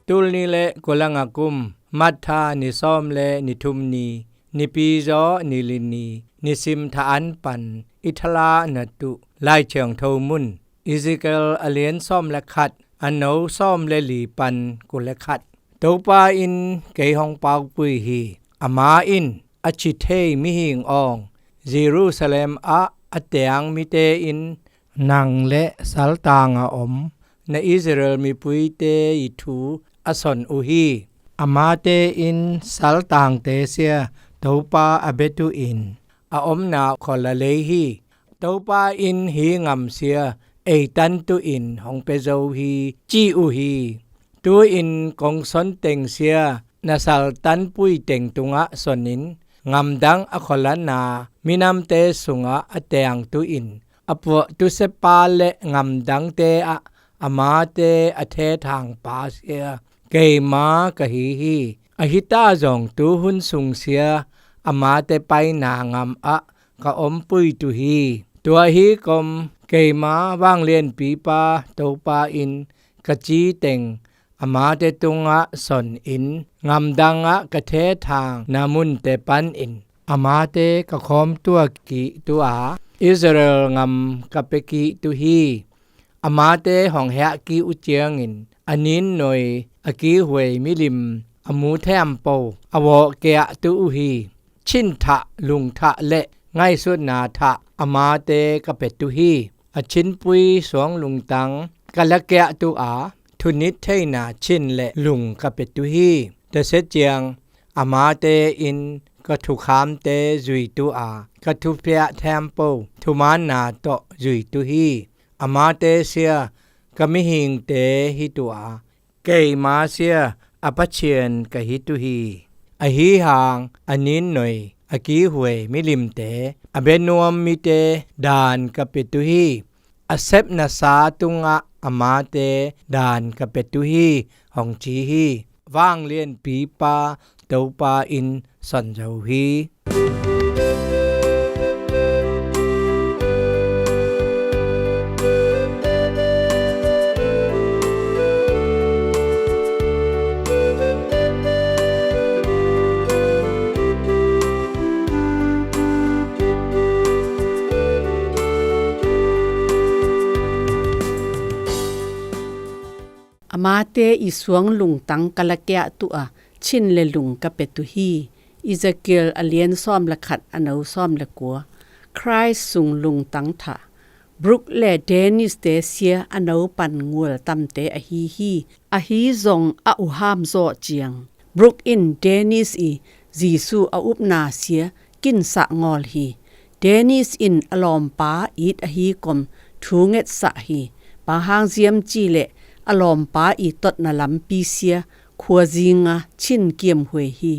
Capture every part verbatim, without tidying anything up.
Tul ni le kua le nga kum, March tha ni sawm le ni thum ni, Nipi zaw ni li ni, nisim tha an pan i thala na tuh Lai Thiangtho mun, Ezekiel a lian sawm le khat, a no sawm le li pan kua le khat. Topa in kei hong paupui hi. Ama in a ci thei mihing awng, Jerusalem ah a teang mite in nang le saltang a om na Israel mipuite i thu a son uh hi. Amate in saltangte sia Topa a bet uh in, a omna khol a lei hi. Topa in hih ngam sia ei tantu in hong pia zo hi, ci uh hi. Tu-in kong son teng sia na saltanpui teng tungah sonin, ngamdang a kholana minamte sungah a teangtu in, a puahtu siapa le ngamdangte ah amate a thethangpa sia keima ka hi hi. Ahi ta zong tu hun sung sia amate paina ngam ah ka ompui tu hi. Tua hi kom keima vanglianpipa Topa in ka ci teng amate tungah son in, ngamdang ah ka thethang na munte panin amate ka khawm tuak kih tu a, Israel ngam ka pia kih tu hi. Amate hong hiah kih uh ciangin a nin noi, a kihuai milim, a mu thempo a vawhkiah tu uh hi. Chin thah, lung thah le ngaihsutna thah amate ka pia tu hi. A chinpui suang lungtang ka lakiah tu a, thunit theina chin le lung ka pia tu hi. Tasia ciang amate in ka thukhamte zui tu a, ka thupiah thempo thumaanna tawh zui tu hi. Amate sia ka mihingte hi tu a, keima sia a Pathian ka hi tu hi. Ahi hang a nin noi, a kihuai milimte, a bia nuam mite daan ka pia tu hi. A sepna sa tungah amate daan ka pia tu hi, hong ci hi. Vanglianpipa Topa in son zo hi. Amate i suang lungtang ka lakiah tu a, chin le lung ka pia tu hi. Ezekiel a lian sawm le khat, a no sawm le kua. Christ sung lungtang thah. Brooke le Dennis te sia a no pan ngual tamte ahi hi. Ahi zong a uham zawh ciang Brooke in Dennis i Jesu a upna sia kinsah ngawl hi. Dennis in a lawmpa it ahi kom thu ngetsah hi. Bang hang ziam ci le a lawmpa i totna lampi sia khuazinga chin kiamhuai hi.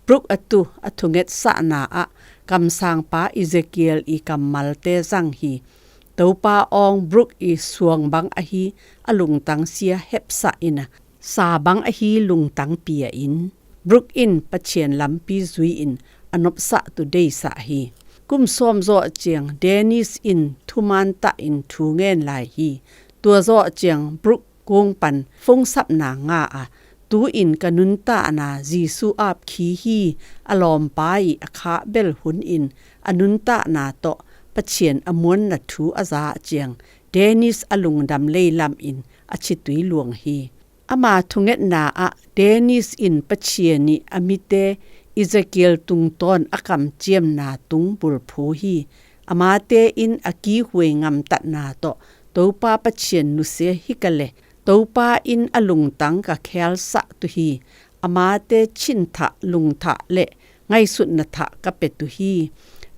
Brooke a tu a thungetsahna ah kamsangpa Ezekiel i kammalte zang hi. Topa awng Brooke i suang bang ahi a lungtang sia hepsah in a, sa bang ahi lungtang pia in, Brooke in Pathian lampi zui in a nopsah tu deisah hi. Kum sawm zawh ciang Dennis in thumaan tah in thu ngen lai hi. Tua zawh ciang Brooke kung pan phone sapna nga a, tu-in ka nuntakna Jesu ap khi hi, a lawmpa i a khah bel hun in a nuntakna tawh Pathian a muanna thu a za ciang Dennis a lungdam leilam in a chitui luang hi. Ama thungetna ah Dennis in Pathian i a mite Ezekiel tungtawn a kamciamna tung bulphu hi. Amate in a kihuai ngamtatna tawh Topa Pathian nusia hi ka le, Topa in a lungtang ka khialsah tu hi. Amate chin thah, lung thah le ngaihsutna thah ka pia tu hi.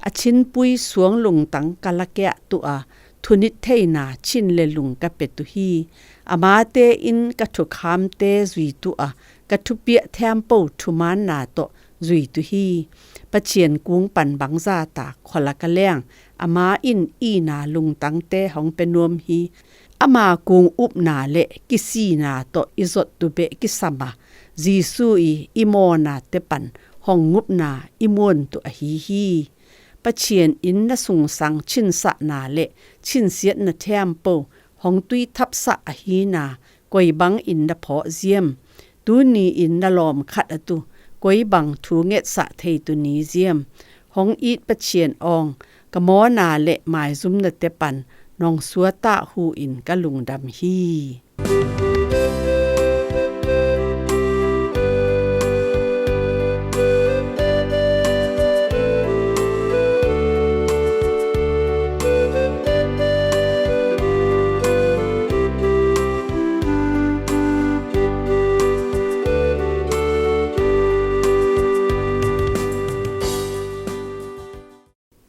A chinpui suang lungtang ka lakiah tu a, thunit theina chin le lung ka pia tu hi. Amate in ka thukhamte zui tu a, ka thupiah thempo thumaanna tawh zui tu hi. Pathian kung pan bangza ta kholak a leng, ama in ina lungtangte hong pia nuam hi. Ama kung upna le kisina tawh i zot tu beh kisam a, Jesu i i mawna te pan hong ngupna i muan tu ahi hi. Pathian in na sungsang chinsahna le chinsiatna thempo hong tuithapsah ahina, koi bang in na phawh ziam? Tuni-in na lawm khat a tu, koi bang thu ngetsah thei tu ni ziam? Hong it Pathian awng, ka mawna le maizumnate pan nong suatah hu-in ka lungdam hi.